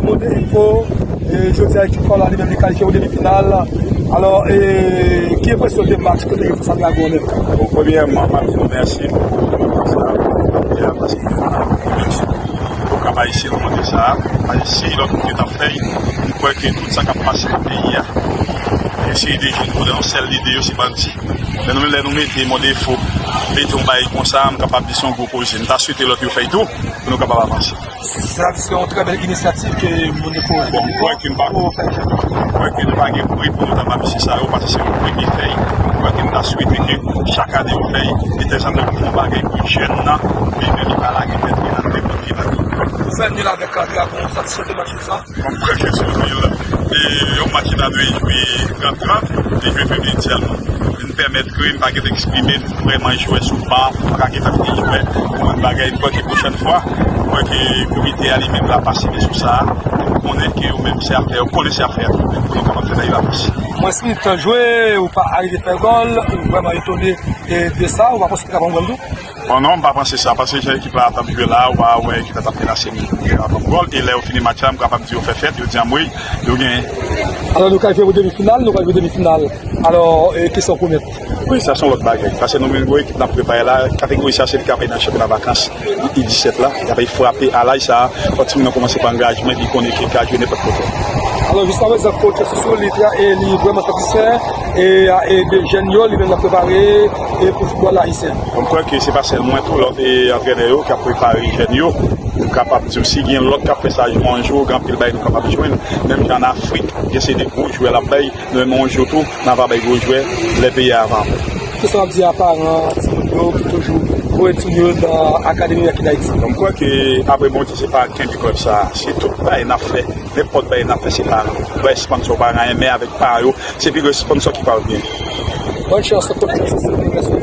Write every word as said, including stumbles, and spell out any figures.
Modefo, e, jodi a ekip pa w la li menm li kalifye pou demi final. Alò, e, ki enpresyon de match ke w te gen fas a Dragon an menm? Bon, premyèman, m ap di nou mèsi pou match la. Paske nou kapab isi nan moman sa, pa isi lòt moun ki t ap fè, m kwè ke tout sa k ap pase nan peyi a, eseye de jwenn nou nan yon sèl lide yo se bandi. Lè nou, lè nou mete Modefo, mete yon bagay konsa, m kapab di se yon gwo koze. M ta swete lòt yo fè l tou, pou nou kapab avanse. Sa se yon trè bèl inisyativ ke Modefo. Bon, m kwè ke m pa, m kwè ke nou pa gen pri pou nou ta ba mesye sa yo, paske se yo ki premye fè l. M kwè ke m ta swete ke chak ane yo fè l, e tèzantan pou fè yon bagay pou jèn nan, li menm li pa lage tèt li nan nenpòt ki lage. Ou fè nil avèk Dragon, ou satisfè de match sa? Bon, m kwè ke se yon nil, e yon match ki ta dwe jwe trant trant, li jwe vennde sèlman. Vin pèmèt ke m pa gen eksprime m vrèman jwè sou ban, m pa ka gen tèt li jwè. Yon bagay, m kwè ke pwochèn fwa, m kwè ke komite a li menm l ap asime sou sa, m konnen ke yo menm se afè yo, konnen se afè yo, pou nou kapab fè sa yo avans. Mwen si tan jwe, ou pa arive fè gòl, ou vrèman etone, e, de sa, ou pa panse te ka pran gòl tou? Bon, non, m pa panse sa, paske jan ekip la t ap jwe la, ou pa wè ekip la t ap menase m, m gen avan gòl, e lè yo fini match la, m kapab di yo fè fèt, yo di anmwey, yo genyen. Alò, nou kalifye pou demi final, nou kalifye pou demi final. Alò, e, kesyon pou mèt. Wi, sa se yon lòt bagay, paske nou menm gwo ekip n ap prepare la, kategori sa se li k ap nan chanpyona vakans, I disèt la, y ap frape a laj sa, fò timoun nan kòmanse pran angajman, epi konnen ke l ka jwe nenpòt kote. Alò, jiskaprezan, coach Sousou, li trè, e li vrèman satisfè, e, e de jèn yo, li menm l ap prepare, e pou foutbòl ayisyen. Bon, m kwè ke se pa sèl mwen, tou lòt, e, antrènè yo k ap prepare jèn yo. M kapab di w, si gen lòt k ap fè sa, yon jou, gen anpil bagay nou kapab jwenn. Menm jan ann Afrik, gen se de gwo jwè l ap bay, nou menm yon jou tou, n a va bay gwo jwè, lè peyi a avanse. Kisa w ap di a paran timoun yo ki toujou voye timoun yo nan akademi Mèki Dayiti? Bon, m kwè ke, apre Bondye, se pa kenbe klèb sa a. Se tout bagay n ap fè, nenpòt bagay n ap fè, se paran. Bay sponsò, paran enmen avèk paran yo, se pi gwo sponsò ki pa w gen. Bòn chans, tout sa, se, se, se,